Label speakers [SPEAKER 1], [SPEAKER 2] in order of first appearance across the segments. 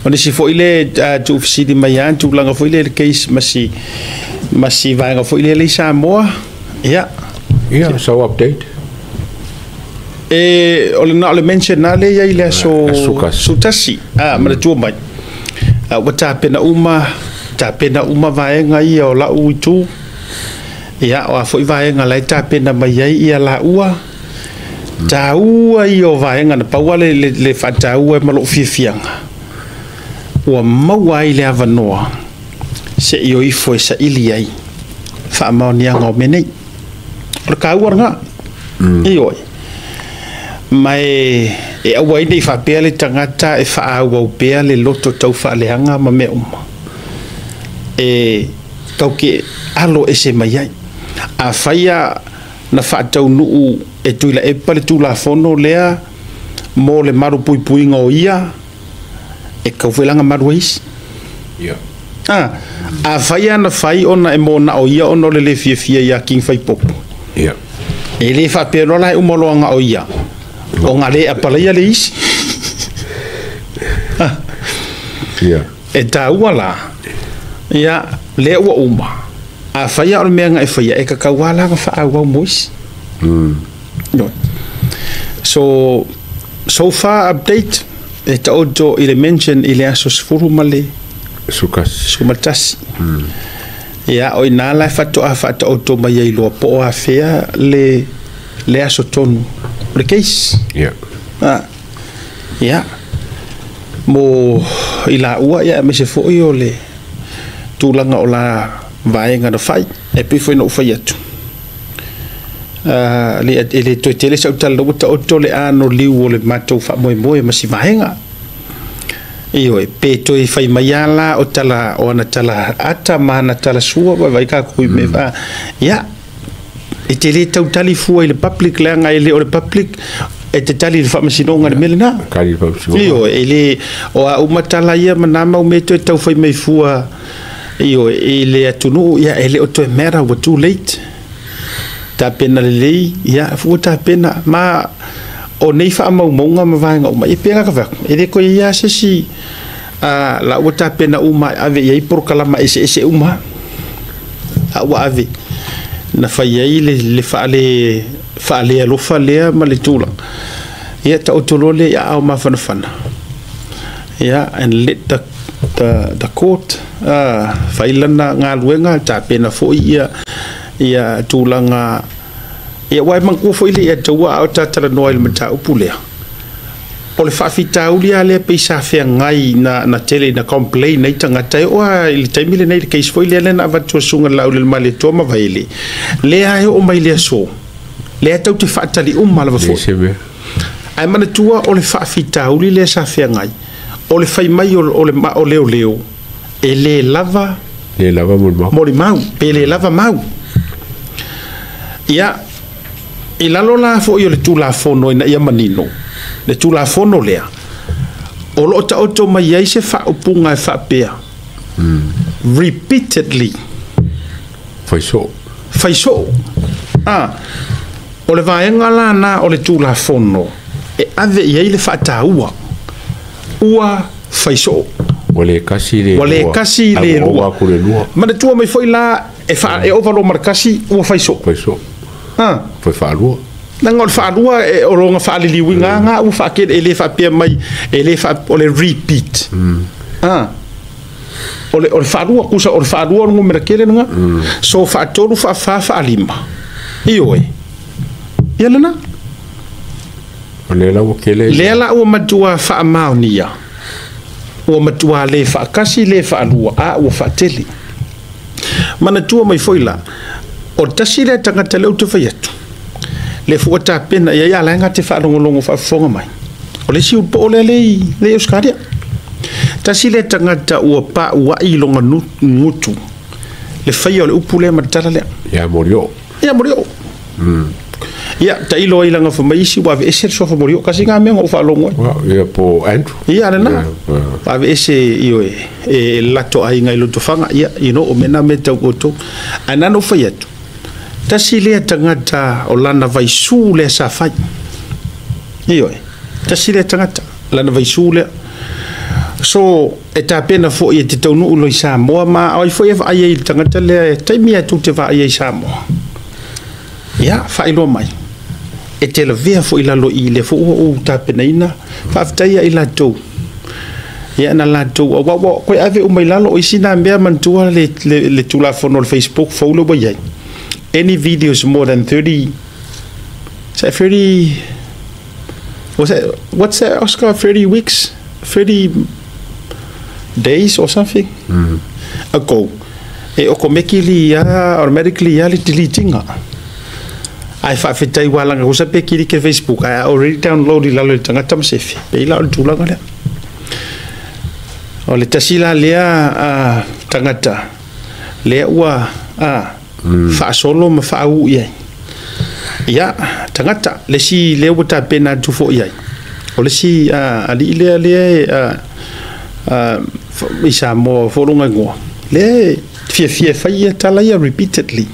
[SPEAKER 1] O nisi foi lea tuufesili mai lava tulaga foi lea i le case ma si vaega foi lea le i Samoa. Ia.
[SPEAKER 2] Ia, sau update.
[SPEAKER 1] E o le na o le mention na le i ai le aso
[SPEAKER 2] Aso kasi.
[SPEAKER 1] 11 manatua mai. Ua tapena uma vaega ia o lau itu. Ia, o a foi vaega la e tapena mai ai ia laua. Taua ia o vaega na pau le faataua e ma lou fiafiaga. Ua maua ai le avanoa se i o ifo e saili ai faamaoniaga o mea nei. O le kaua lena. Ioe. Ma e aua ai nei faapea le tagata e faaauau pea le loto tau faaleaga ma mea uma. E tau ke alo ese mai ai. A faia na faataunuu e Tuilaepa le Tulafono lea mo le malu puipuiga o ia, e kau foi laga malu ai isi. A faia na fai ona e mona o ia ona o le le fiafia ia King Faipopo. E le faapea loa la e uma loa o ia. O ngā le apalaia le isi. E tāua la, ia, lea ua uma. A faia o le mea nga e faia, e kakau ala nga whaau mo isi. No. So, so far update, e taoto i le mention i le aso 11 ma le
[SPEAKER 2] Sukasi.
[SPEAKER 1] 11. Ia, o ina la e whatoa whaataoto mai ai loa po o afea le aso tonu. O le case. Ia. Mo i la ua ia me se foi o le tulaga o la vaega na fai. E pei foi na ufai atu. Le e le toe tele sau tala ua taoto le ano liu o le matou faamoemoe ma si vaega. Ioe, pe toe fai mai ala o tala o ana tala ata ma ana tala sua vai vai ka kui me fa. Ia, e te le tautali fua i le public leaga e le o le public e te tali i le faamasinoga le mea lena.
[SPEAKER 2] Kali pa.
[SPEAKER 1] Io, e le o a uma tala ia ma nā mau me toe tau fai mai fua io i le atunuu ia e le o toe matter, ua too late. Tapena lelei, ia fua tapena ma o nei faamaumauga ma vaega uma e pega ka fai e le koe ia se si a la ua tapena uma e ave i ai porokalama eseese uma a ua ave na fai ai le faale faale alofa lea ma le tulaga ia taoto loa lea ia ao mafanafana ia and let the court fai lana galuega tapena foi ia tulaga ia ua e manatua foi le ia taua a o tatalanoa i le mataupu lea o le faafitauli a lea pei sa feagai na tele na complain ai tagata e oo a i le taimi lenei le case foi lea lea na avatu e susuga i le Laaulialemalietoa ma Vaele lea e oo mai le aso lea tau te faatali uma lava foi.
[SPEAKER 2] Se mea.
[SPEAKER 1] Ae manatua o le faafitauli lea sa feagai o le fai mai o leoleo e lē lava
[SPEAKER 2] Le lava mo le mau.
[SPEAKER 1] Molimau pe lē lava mau ia i lalo la foi o le Tulafono ina ia manino le Tulafono lea o loo taoto mai ai se faaupuga e faapea repeatedly.
[SPEAKER 2] Fai so.
[SPEAKER 1] Fai soo o le vaega lana o le Tulafono e ave i ai le faataua ua fai soo.
[SPEAKER 2] Ua le kasi le
[SPEAKER 1] Ua le
[SPEAKER 2] lua.
[SPEAKER 1] Kasi le
[SPEAKER 2] Ae ua
[SPEAKER 1] lua.
[SPEAKER 2] ova aku le lua.
[SPEAKER 1] Manatua mai foi la e fa e ova lo ma le kasi ua fai soo.
[SPEAKER 2] Fai so. Fai faalua.
[SPEAKER 1] Leaga o le faalua e o loga faaliliuiga ga ua faakele e le faapea mai e le fa o le repeat o le faalua kusa o le faalua o le numera kele lena so faatolu faafā faalima ioe ia lena.
[SPEAKER 2] O le la ua kele.
[SPEAKER 1] Lea la ua matua faamaonia ua matua le faakasi le faalua a ua faatele. Manatua mai foi la o le tasi lea tagata lea ou te fai atu le fua tapena ia ia laga te faalogologo faafofoga mai o le isi poo lea le i Australia tasi lea tagata ua paauai i loga gutu le faia o le upu lea ma le tala lea.
[SPEAKER 2] Ia Morio.
[SPEAKER 1] Ia Morio ia tailo ai laga fa mai isi ua aveese le suafa Morio kasi ngā mea na ou faalogo ai.
[SPEAKER 2] Wa, ia po Andrew.
[SPEAKER 1] Ia lena.
[SPEAKER 2] Ia,
[SPEAKER 1] Aveese ioe e lato aiga i Lotofaga ia o mea na mea tau outou ae nana ou fai atu tasi lea tagata o lana vaisū lea sa fai ioe tasi lea tagata lana vaisū lea. So e tapena fo'i e te taunuu loa i Samoa ma o ai foi e vaai ai i le tagata lea e taimi lava tou te vaai ai i Samoa. Ia, faailoa mai. E te lavea foi i lalo i i lea foi ua ou tapenaina. Faafetai ia i latou. Ia na latou aua ua toe ave uma i lalo o isi na mea manatua le, le, le Tulafono o le Facebook fou lea ua i ai. Any videos more than 30, is that 30, was that, what's that, Oscar, 30 weeks, 30 days or something ago, e okomekili ia, automatically ia le delete-inga. Ae faafetai ua laga usa pe kilike Facebook ae already download i lalo i le tagata ma sefe. Pei la o le tulaga lea. O le tasi la lea tagata lea ua faasolo ma faauu i ai. Ia, tagata, le isi lea ua tapena atu foi i ai. O le isi alii lea lea e i Samoa foi lona igoa, lea e fiafia e fai ia tala ia repeatedly.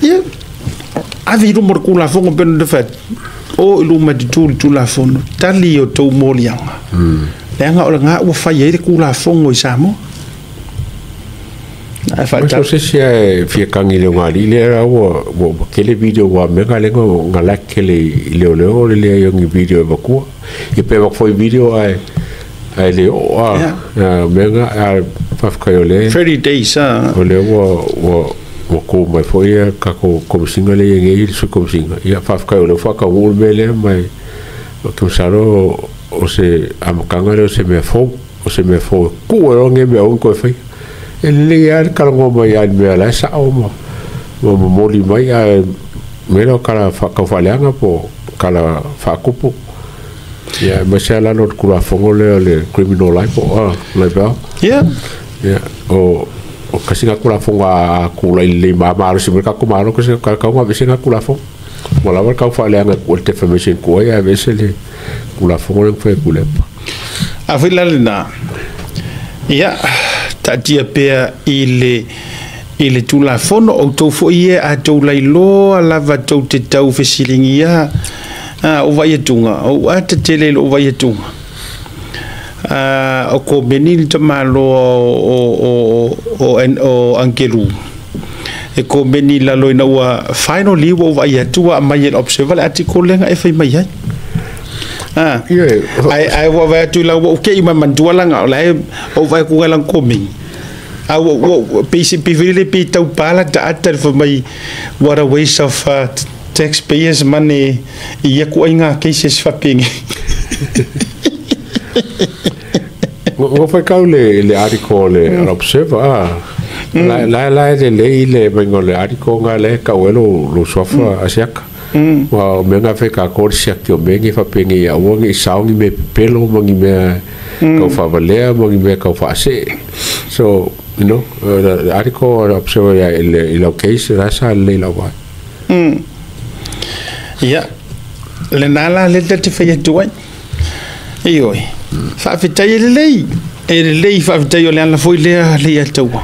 [SPEAKER 1] Ia, ave i luma o le Tulafono pei ona fai atu, o i luma e tutu le Tulafono, tali i outou moliaga. Leaga o lena ua fai ai le Tulafono i Samoa. Ae
[SPEAKER 2] So se isi e fia kagi i le ogalii lea la ua ua tele video aua mea na lea na lack tele i leoleo o le leai o ni video e avatua. Ia pe avatu foi video ae ae le oo a mea na ae faafetai o lea
[SPEAKER 1] 30 days a.
[SPEAKER 2] O lea ua ua ua tu mai foi ia tatou Komesina lea e i ai nei le Sui Komesina. Ia faafetai o lea ua faataunuu le mea lea ma ou te masalo o se amataga lea o se mea fou, o se mea fou e tuu ai loa lenei mea aua ne i toe faia. E lelei lava le talanoa mai lava i le mea la e sao ma momoli mai, ae mea lea o tala taufaaleaga po o tala faatupu, ia aemaise lava lalo o le Tulafono lea o le Criminal Libel, Libel. Ia, o o tasi lena Tulafono a tulai lelei ma malosi mai le tatou Malo, tasi lena tatau ona aveese lena Tulafono. Ua lava le taufaaleaga e tuu ai le defamation e tuu ai, ae aveese le Tulafono lea na fai e Tuilaepa.
[SPEAKER 1] A foi la lena, ia, taatia pea i le, i le Tulafono, outou foi ia a tou lailoa lava tou te tau fesiligia, a, o vai atuga, ou ata tele i lou vai atuga. A, o komeni le tamaloa o, o, o, o, o Angelu, e komeni i lalo ina ua finally ua ou vaai atu ua aumai e le Observer le article lea na e fai mai ai. Ah, ai ai ua vaai atu i lau ua ou kei mai manatua laga o la e ou vaai atu ai lana komeni. A ua ua pei se pei foi lele pei tau pa la taata le fai mai what a waste of taxpayers money i ia kuaiga cases faapenge.
[SPEAKER 2] Ua faitau le le article le Observer a la la la e lelei le vaega o le article na lea e tau ai lou suafa Asiata. Aua o mea na fai e tatou o le siaki o mea nei faapenei ia aua ne i sao ni mea pepelo ma ni mea tau faavalea ma ni mea tau faasee. So, you know, the article a le Observer ia i lau case, o la e sa lelei i lau vaai.
[SPEAKER 1] Ia, lena la lea ta te fai atu ai. Ioe, faafetai e lelei, e lelei faafetai o le ala foi lea Leiataua.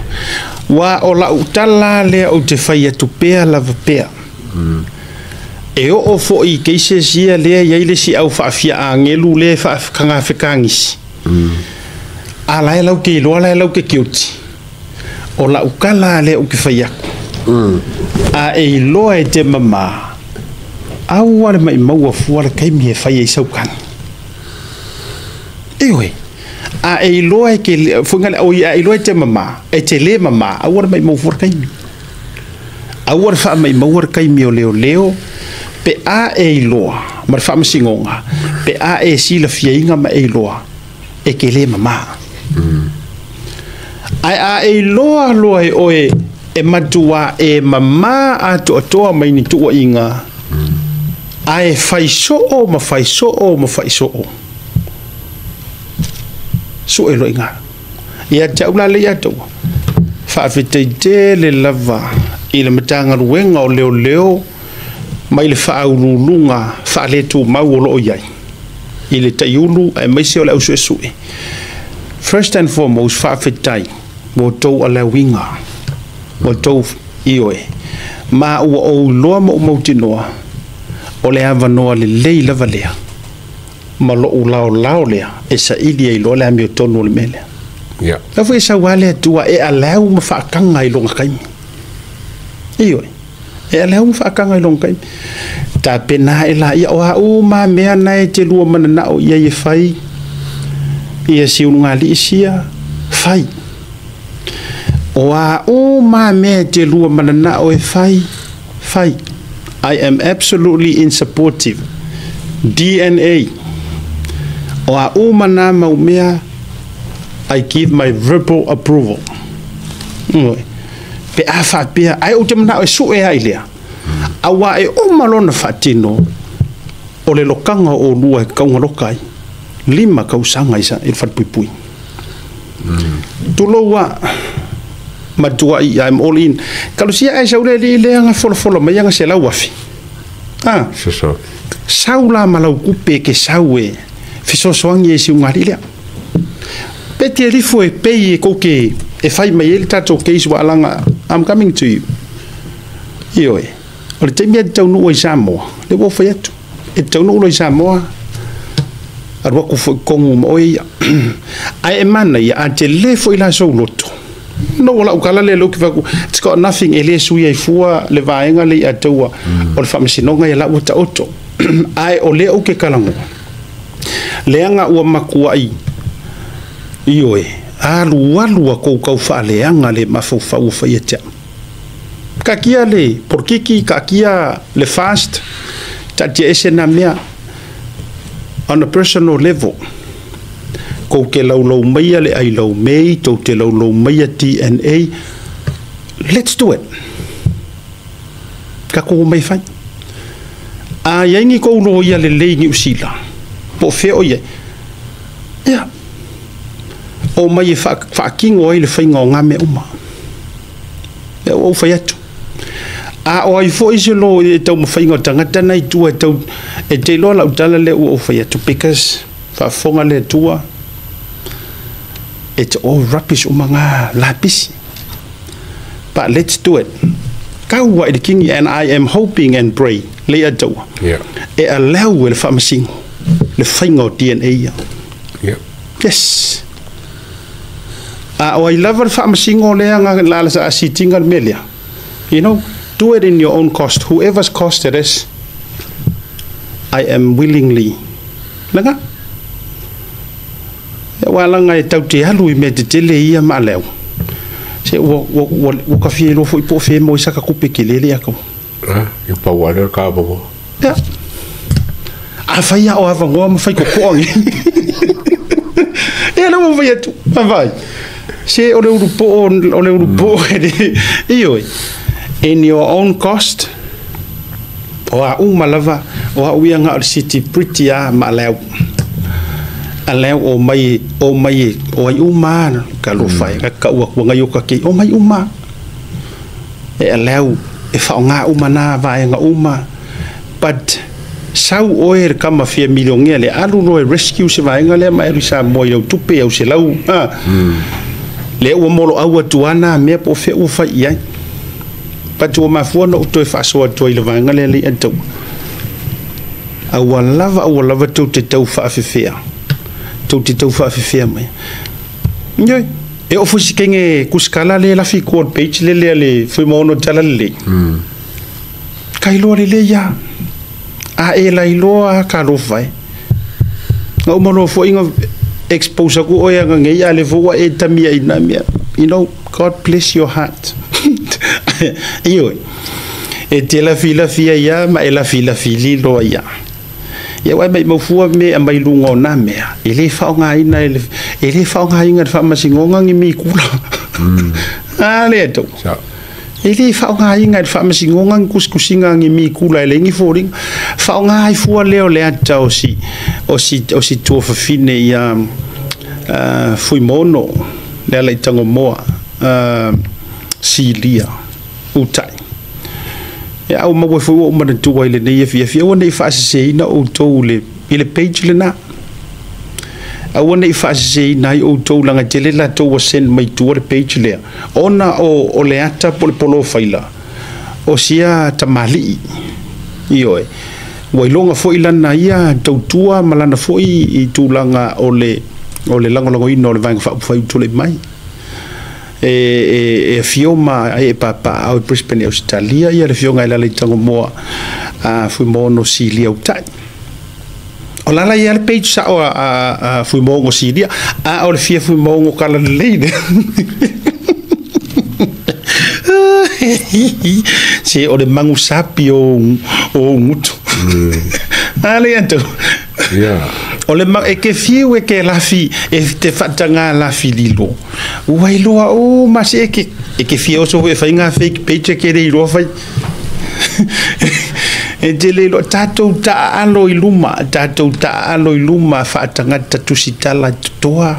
[SPEAKER 1] Ua o lau tala lea ou te fai atu pea lava pea. E oo foi i cases ia lea e i ai le isi au faafia-agelu lea e faakagafekagisi. A la e lau te iloa la e lau te guilty. O lau tala lea ou te fai atu. A e iloa e te mama, aua le maimau fua le taimi e fai ai sau tagi. Ioe. A e iloa e ke foi ngale oi a iloa e te mama, e te le mama, aua le maimau fua le taimi. Aua le faamaimaua le taimi o leoleo pe a e iloa ma le faamasinoga, pe a e silafiaina ma e iloa e ke le mama. Ae a e iloa loa e oe e matua e mama atoatoa mai ni tuuaiga, ae fai soo ma fai soo ma fai soo, sue loa i ina. Ia te au la Leiataua, faafetai tele lava i le Matagaluega o Leoleo mai le faauluuluga faaletumau o lo o i ai i le Taiulu aemaise o le au suesue. First and foremost, faafetai mo tou alauiga, mo tou ioe, ma ua ou iloa ma ou mautinoa o le avanoa lelei lava lea. Ma lo'u laolao lea e saili ai loa le amiotonu o le mea lea. La foi e sauā le Atua e alau ma faataga i lona taimi. Ioe, e alau ma faataga i lona taimi. Tapena ae laia o a uma mea na e te lua mananao i ai e fai, ia si ulugalii sia, fai. O a uma mea e te lua mananao e fai, fai. I am absolutely in supportive. DNA. O a uma na mau mea, I give my verbal approval. Ioe. Pe a faapea, ae ou te manao e sue ai lea. Auā e uma lona faatino o le lokaga o olua e taugaloka ai. 5 tausaga i le falepuipui. Tulou a matuai, I'm all in. Talosia ae sau le alii lea na folafola mai aga 100,000. Ah.
[SPEAKER 2] Soso.
[SPEAKER 1] Sau la ma lau kupe ke sau e fesoasoani e si ugalii lea. Pe te alifo e pei e kou ke e fai mai ai le tatou case ua alaga, I'm coming to you. Ioe. O le taimi e te taunuu ai i Samoa, lea ua ou fai atu. E te taunuu loa i Samoa, alu atu foi i totonu ma oe ia. Ae e manaia, a tele foi la sou loto. No o lau tala lea lea ou te fai atu, it's got nothing, e le sui ai fua le vaega lea i ataua o le faamasinoga ia la ua taoto. Ae o lea ou te talanoa, leaga ua matuai, ioe, alualu a kou tau faaleaga le mafaufau ua fai ia te au. Taatia le polokiki, taatia le fast, taatia ese na mea on a personal level. Kou te laulau maia le ai lau mei, tou te laulau maia DNA, let's do it. Tatou omai e fai. A i ai ni kou loia lelei i Niu Sila, po o fea o i ai, ia, omai e faatino ai le faiga o ngā mea uma. Ia, ua ou fai atu. A o ai foi se lo e taumafaiga o tagata na i tua e tau, e te iloa lau tala lea ua ou fai atu, because faafofoga le Atua, it's all rubbish uma ngā lapisi. But let's do it. Kaua i le kingi, and I am hoping and pray, le Atua, e allow e le faamasino le faiga o DNA ia. Yes. A o ai lava le faamasino lea nga la la sa asitinga le mea lea. You know, do it in your own cost. Whoever's cost it is, I am willingly. Laga? E ua langa e tau te alu i mea tetele ia ma aleu. Se ua, ua, ua, ua ka fia iloa foi po o fea mo i saka kupe ke lele a kau.
[SPEAKER 2] Ah, i pau ale o ka avangoa.
[SPEAKER 1] Ia. A fai a o avangoa ma fai kokoa nge. Ia le ua fai atu. Vai. Se o le ulu po o le ulu po e le ioe. In your own cost, o a uma lava, o a uia nga o le city pretty a ma aleu. Aleu o mai, o mai, o ai uma ka lofa e ka ua kua ngai o ka kei, o mai uma. E aleu, e whaonga uma nā vaenga uma. But, sau oe le kama fia milionea le alu loa e rescue se vaenga lea ma e alu i Samoa i lau tupe au se lau. Le ua molo au atu ana mea po o fea ua fai i ai. But ua mafua na o toe faasoa atu ai le vaenga lea le i ataua. Aua lava, aua lava tou te tau faafefea. Tou te tau faafefea mai. Ioe, e oo foi si kenge kuskala le lafi kua le page le lea le Fuimaono tala lelei. Ka iloa lelei ia. A e la iloa ka lofa e. Nga uma loa foi nga expose aku oe anga ngei a le fo ua e tamia i nā mea. You know, God bless your heart. Ioe, e te lafi lafi ai ia ma e lafi lafi lilo ai ia. Ia ua e maimau fua me a mai luga o nā mea. E le faaaogaina e le, e le faaaogaina e le faamasinoga ni mikula. A le tou. E le faaaogaina e le faamasinoga ni kusikusiga ni mikula e leai ni foliga. Faaaoga ai fua lea o le ata o si, o si, o si tuafafine ia Fuimaono, le ala i Tagomoa, Silia, utai. E au maua foi ua ou manatua i lenei afiafi, aua ne i faaseseina outou i le, i le page lena. Aua ne i faaseseina ai outou leaga e tele latou ua send mai tua le page lea, ona o le ata po o le polofaila o sia tamalii. Ioe. Ua iloga fo'i lana ia tautua ma lana fo'i i tulaga o le lagolagoina o le vaega faaupufai ua tulai mai. E afio ma e papaaao i Brisbane i Ausetalia ia le afioga i le Alatagomoa Fuimaono Silia Utai. O lala ia le page sa'o a Fuimaono Silia, a o le fia Fuimaono kala lelei lea. Se o le magusapi o gutu. Ale anto. O le e ke fiu e ke lafi e te faataga lafi lilo. Ua iloa o ma se e ke fia oso e faiga fake page ke le iloa fai. E te le iloa tatou taaalo i luma, tatou taaalo i luma faatagata tusitala totoa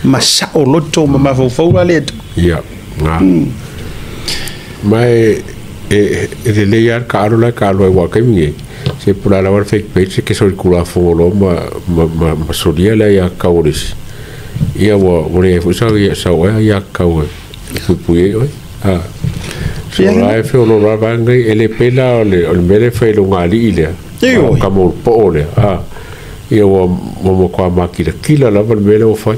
[SPEAKER 1] ma sao loto ma mafaufau ale anto.
[SPEAKER 2] Ia, ngā. Mai e le lei ar ka alo lai ka alo ai wa kai mingi se pula la war fake page ke soli kula fongolo ma solia la ia kaurisi ia wa ore fu sa ia sa wa ia kau pu pu e oi a so la fe o la va ngai ele pela o le mele fe lo ngali ile ka mo po le a ia wa mo kwa makila kila la va mele o fai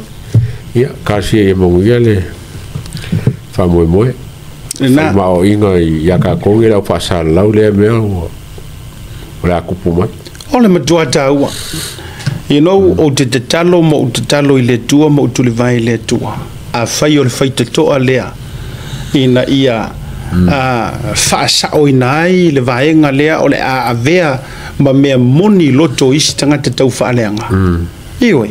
[SPEAKER 2] ia ka si ia mo ia le fa mo mo
[SPEAKER 1] na
[SPEAKER 2] ma o inga ia ka ko ngi la fa sa lau le me o la kupu mai
[SPEAKER 1] o le matua taua. You know, o te tatalo ma o tatalo i le tua ma o tulivai i le tua. A fai o le faitatoa lea ina ia faasao ina ai le vaega lea o le a avea ma mea moni loto isi tagata tau faaleaga. Ioe.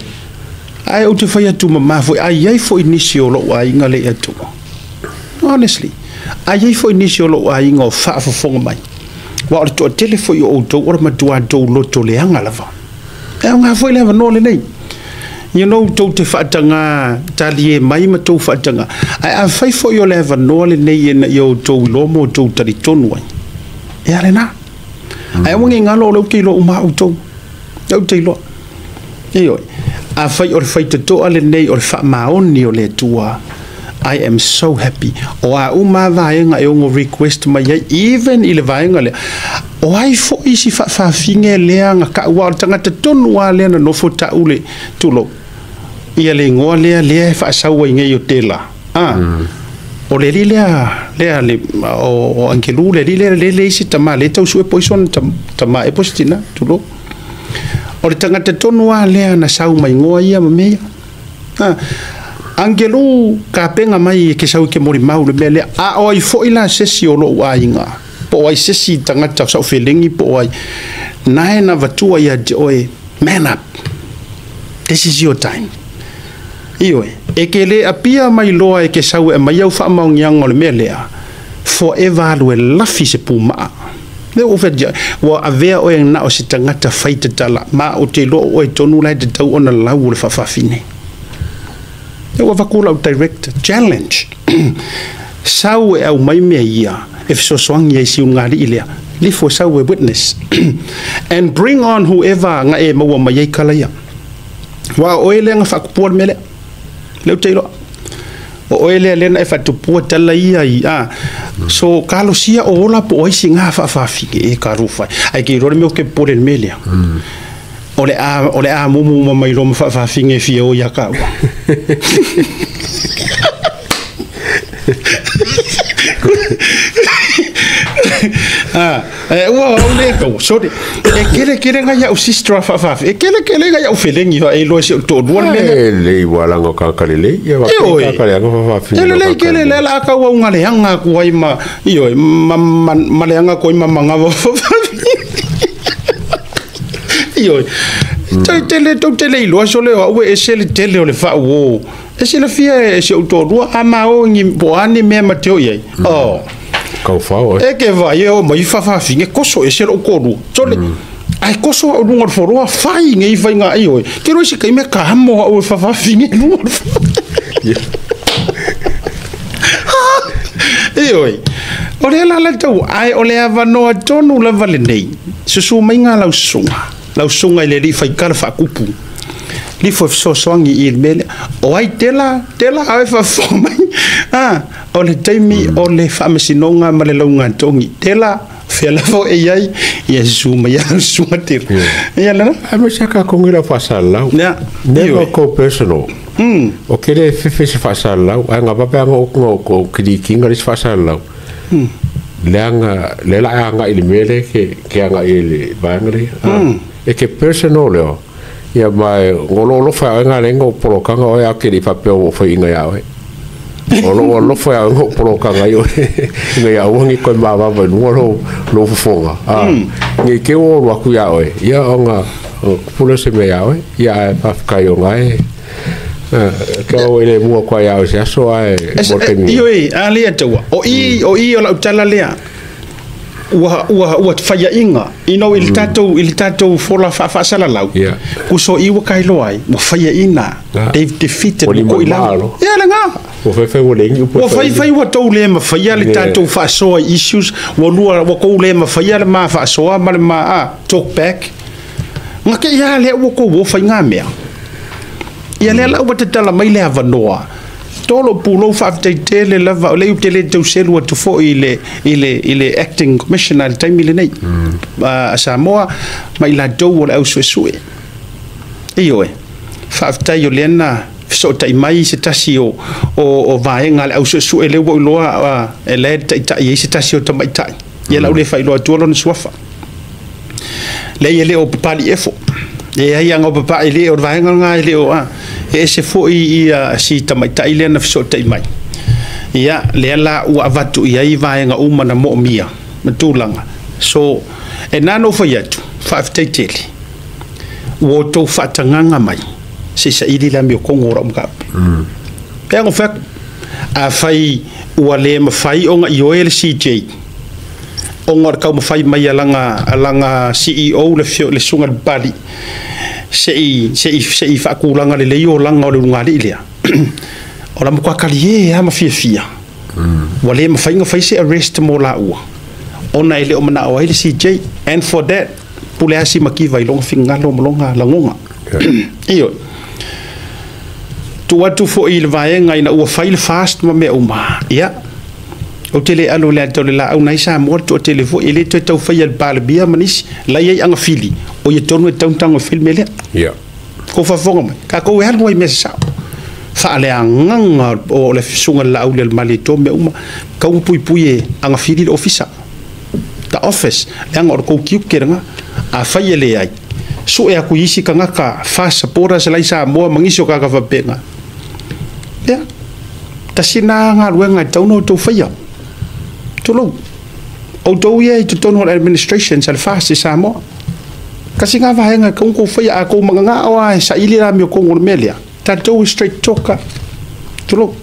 [SPEAKER 1] Ae ou te fai atu mamā foi, ai ai foi nisi o lou aiga le i atua. Honestly. Ai ai foi nisi o lou aiga o faafofoga mai. Ua o le toatele foi o outou o le matua tou loto leaga lava. E aoga foi le avanoa lenei. You know, tou te faataga talie mai ma tou faataga. Ae afai foi o le avanoa lenei ina ia outou iloa ma outou talitonu ai. E a lena. Ae aua ne i galo o le ou te iloa uma a outou. E ou te iloa. Ioe. Afai o le faitatoa lenei o le faamaoni o le Atua. I am so happy. O a uma vaega e ono request mai ai, even i le vaega lea. O ai foi si faafaafine lea na kaua o le tagata tonu a lea na nofo ta'u le tulou. Ia le igoa lea lea e faasau ai nei o tela. O le alii lea lea le o Angelu le alii lea le le isi tama le tau sue poison tama e posi tina tulou. O le tagata tonu a lea na sau mai ngoa ia ma mea. Angelu ka penga mai ke sau ke mori mau le mea lea. A o ai foi la sesi o lou aiga. Po o ai sesi tagata sau felengi po o ai. Nae na vatua ia te oe, man up. This is your time. Ioe, e ke le apia mai loa e ke sau e mai au faamaoniaga o le mea lea. Forever alu e lafi se pumaa. Le o whatia, ua avea oe na o se tagata faitatala, ma o te loa oe tonu lai te tau ona lau o le faafafine. E ua vaku lau direct challenge. Sau e au mai mea ia, e fesoasoani ai si ungali i lea. Lifo sau e witness. And bring on whoever nga e maua mai ai kala ia. Wa oe lea nga whakupua le mea lea. Leo te iloa. O oe lea lena e whatupua tala ia i. So kalosia o ola po oi si ngā whaafawhine e ka ruwhai. Ai ke rore meo ke pore le mea lea. O le a mumu ma mai roma whaafawhine fia o ia kaua. Ua au le kau, sorry. E kele kele nga iau sister a whaafawhi. E kele kele nga iau felengi wa e loa se o tō lua le mea.
[SPEAKER 2] E le iwa langa kakale le, ia wa kakale anga whaafawhine.
[SPEAKER 1] Tele le kele le la kau au ngā leanga kuai ma, ioi, ma leanga koi ma manga whaafawhi. Ioi, tele tau tele iloa so le ue e se le tele o le wha o. E se le fia e se o tō lua a ma o ngi po ane mea mateo iai. Oh.
[SPEAKER 2] Kau whao e.
[SPEAKER 1] E ke vai e o mai whawhawhinge koso e se lo kōrua. Tole, ai koso au lunga o whoroa whai ngei whai ngā i oe. Ke roi se kai mea ka hamo au e whawhawhinge lunga o whoroa. E oe. O le la tau, ai o le awanoa tonu lava le nei. Susu mai ngā lau sunga. Lau sunga i le li whaikara whakupu. Li fo fesoasoani i le mea lea. O ai tela, tela au e faafofoga mai. O le taimi o le faamasinoga ma le laugatogi. Tela, fea lava e iai, Ia susu mai ia susu tele. Ia lena.
[SPEAKER 2] Ai ma se ka kongi la faasalalau. Never go personal. O ke le fefe se faasalalau, ai ngā pape anga o o kilikinga le se faasalalau. Le anga le la anga i le mele ke anga i le vaenga le. E ke personal leo. Ia mai ngolo lo fa anga le ngo polokanga o ia ke li pape o fa inga ia oe. O lo lo fa ngo polokanga i oe. Inga ia o ngi koe ma va va lo lo fofonga. Ngi ke o lo ku ia oe. Ia onga pule se me ia oe. Ia e pa kai o ngai. Ka o ele mua kwa ia o se aso ai
[SPEAKER 1] mo. Io e a le taua. O i o la utala lea. Ua whaiainga. Ino i le tatou fola whaasalalau. Kuso i wa kailoa ai. Ua whaiaina. They've defeated mo ko ilau. Ia le ngā.
[SPEAKER 2] Ua whaiwhai ua lengi
[SPEAKER 1] upu. Ua whaiwhai ua tau le mawhaia le tatou whaasoa issues. Ua lua ua kou le mawhaia le maa whaasoa ma le maa talk back. Ngā ke ia le ua kou ua whai ngā mea. Ia lea lau te tala mai le avanoa. Tolo pulou whaafetai lava o le te le tau selu atu foi i le acting commissioner le taimi lenei. A Samoa mai la tou o le au suesue. Ioe. Whaafetai o le ana feso'ota'i mai se tasi o vaega le au suesue le ua iloa e le taita'i ai se tasi o tamaita'i. Ia lau le faailoa atua lona suafa. Le ia le o papali efo. E ai anga o papa'i le o le vaega lena e le o a. E ese foi ia si tamaita'i lea na feso'ota'i mai. Ia lea la ua avatu i ai vaega uma na mo'omia ma tulaga. So e nā fai atu faafetai tele. Ua outou faatagaga mai se saili la mea o kogo o ra'u mataupu. Pe aga fai atu afai ua lē mafai ona ioe le CJ ona o le taumafai mai alaga CEO le suga le papali'i se'i faatulaga lelei olaga o le ulugalii lea. O la matua kaliē a ma fiafia. Ua lē mafai ona fai se arrest mo laua ona e le o mana'o ai le CJ, and for that pule asi makiva i loga finagalo ma loga lagoga. Ioe tuu atu fo'i i le vaega ina ua fai le fast ma mea uma. Ia ou te le alo le ata o le laau nai Samoa le to'atele fo'i e lē toe taufaia le palemia ma nisi lai ai agafili o ia tonu e tautago e fai le mea lea. Kou faafofoga mai takou e alu ai mea sasa'o faaleagaga o le fesuga le laau le malietoa mea uma kau puipui e agafili le ofisa the office leaga o le kou tiute lena afai e leai su'e aku i isi tagata fast supporters lai Samoa ma nisi o kaka faapega. Ia tasi na galuega e tau na outou faia tulou outou ia i totonu o le administration sa le fast i Samoa kasi ngā vaega kau kou faia a kou magaga'o a e sa'ili la mea kogo o le mea lea tatou straight talker tulou.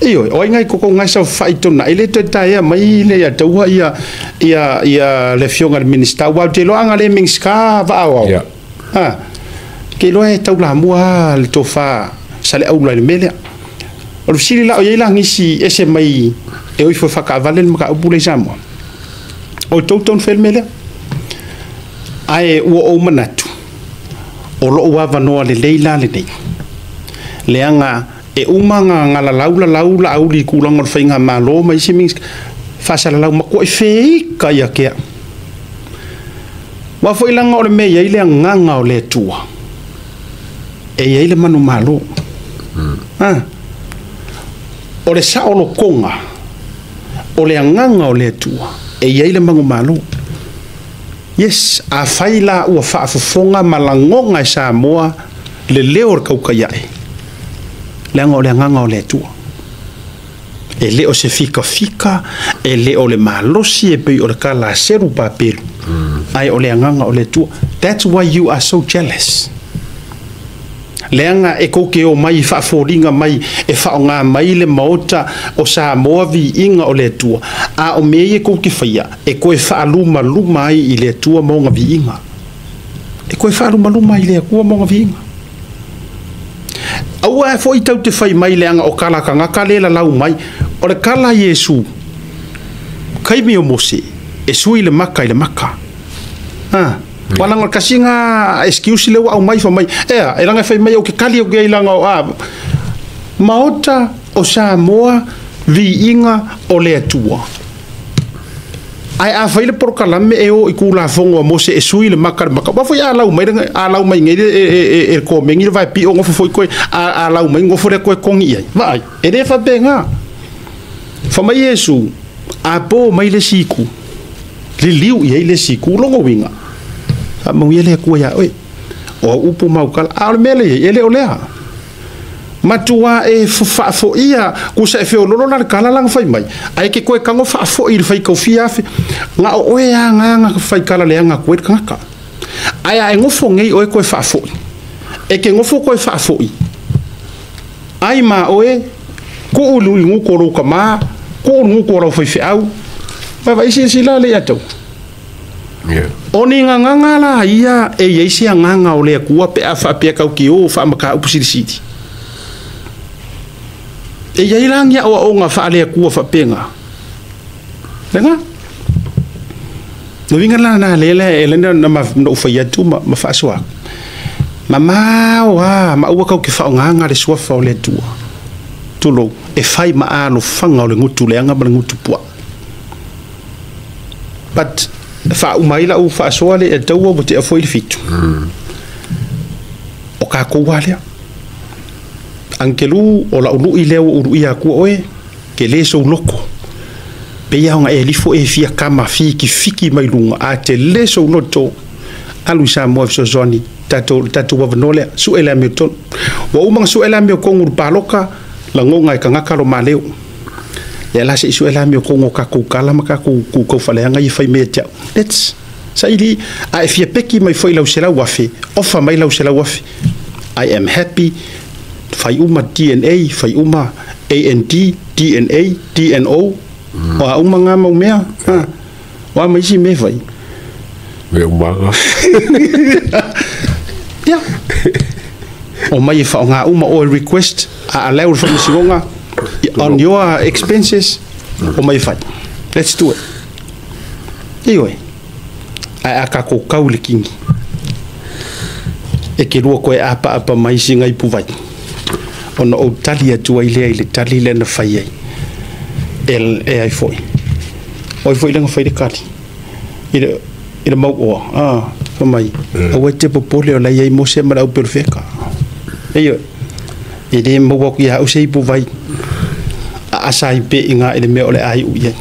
[SPEAKER 1] Ioe o ai ngai koko ngai sa fa'i tona e le toe taea mai le ia taua ia ia ia le afioga le minista ua te iloaga le minista va'aoao a ke iloa e taulamua le tofā sa le aula i le mea lea. O le fesili la o iai lagisi ese mai e o ifo e faakaavale le mataupu lea i Samoa. O tou taunu fai le mea lea. Ae ua ou manatu o lo'u avanoa lelei la lenei. Leaga e uma nga lalau lalau la auli i kulaga o le faiga malo ma isi minista faasalalau matua'i feika ia kea. Ua fo'i laga o le mea iai le agaga o le Atua. E iai le manumalo. O le sa'olokoga o le agaga o le Atua e iai le manumalo. Yes, afai la ua faafofoga ma lagoga e Samoa le leo o le kaukaia'e. Leaga o le agaga o le Atua. E le o se fikafika, e le o le malosi e pei o le kala seru papelu. Ai o le agaga o le Atua. That's why you are so jealous. Leaga e kou ke o mai faafoliga mai e faaaogā mai le maota o Samoa viiga o le Atua. A o mea ia kou ke faia e koe faalumaluma ai i le Atua ma ona viiga. E koe faalumaluma ai le Atua ma ona viiga. Aua e fo'i tau te fai mai leaga o kala kagaka le lalau mai. O le kala Iesu kaimi o Mose e sui le maka i le maka. Wala ngol kasinga excuse le wa au mai fa mai. Ea, e langa fai mai o ke kali o ke langa o a. Maota o Samoa viiga o le Atua. Ae afai le polokalame e o i kulafogo a Mose e sui le maka le maka. Wa foi a lau mai a lau mai nei e komengi le vai pi o ngofo foi koe a lau mai ngofo le koe kongi ai. Vaai, e le faapega. Fa mai Iesu, a po mai le siku. Liliu i ai le siku longo winga. A mau ia le kua ia oe. O upu mau kala. A o le mea le e le o lea. Matua e faafoia kusa e feololo la le kala langa fai mai. Ai ke koe kango faafoi le fai kaufia afe. Nga o oe a nganga fai kala le anga koe kangaka. Ai a e ngofo ngei oe koe faafoi. E ke ngofo koe faafoi. Ai ma oe ko ulu i nguko ro kama, ko ulu nguko ro fai feau. Vai vai si la le atau.
[SPEAKER 2] Yeah.
[SPEAKER 1] O ni nganga la ia e iei se nganga o le akua pe a fa pe kau ki o fa maka upu sili. E iei langia o o ngā whaalea kua whapenga. Lenga? No winga la na lele e lena na ma no whai atu ma whaasua. Ma mau a, ma ua kau ke whaonganga le sua whao le tua. Tulo, e whai ma alo whanga o le ngutu leanga ma le ngutu pua. But, wha umaila u whaasoa le e taua mo te afoi le fitu. O kā koua lea. Angelu o la ulu i leo ulu i aku oe ke le so loko pe ia nga e lifo e fia kama fiki fiki mai lunga a te le so loto alu sa mo so zoni tato tato wa nole su ele mi ton wa uma su ele mi ko ngur paloka la ngonga e kangaka lo maleo ya la se su ele mi ko ngoka ku kala maka ku ku ko fale nga i fai metia let's saili a e fia peki mai foi lau sela wafe ofa mai lau sela wafe I am happy. Fai uma DNA, fai uma AND, DNA, DNO. O a uma ngā mau mea. O a maisi me fai.
[SPEAKER 2] Me umanga.
[SPEAKER 1] Ia. O mai e wha ngā uma o request a allow le whamisigonga on your expenses o mai e whai. Let's do it. Ioi. A a kako kau le kingi. E ke lua koe apa apa mai si ngai puwai. Ona o tali atua i lea i le tali lea na whai ai. E ai foi. O ai foi langa whai le kali. I le mau oa. Ah, whamai. Aua te popole o lai ai mose mara au perfeka. Eio. E le mau aku ia au sei puwai. A asai pe i ngā i le mea o le ai ui ai.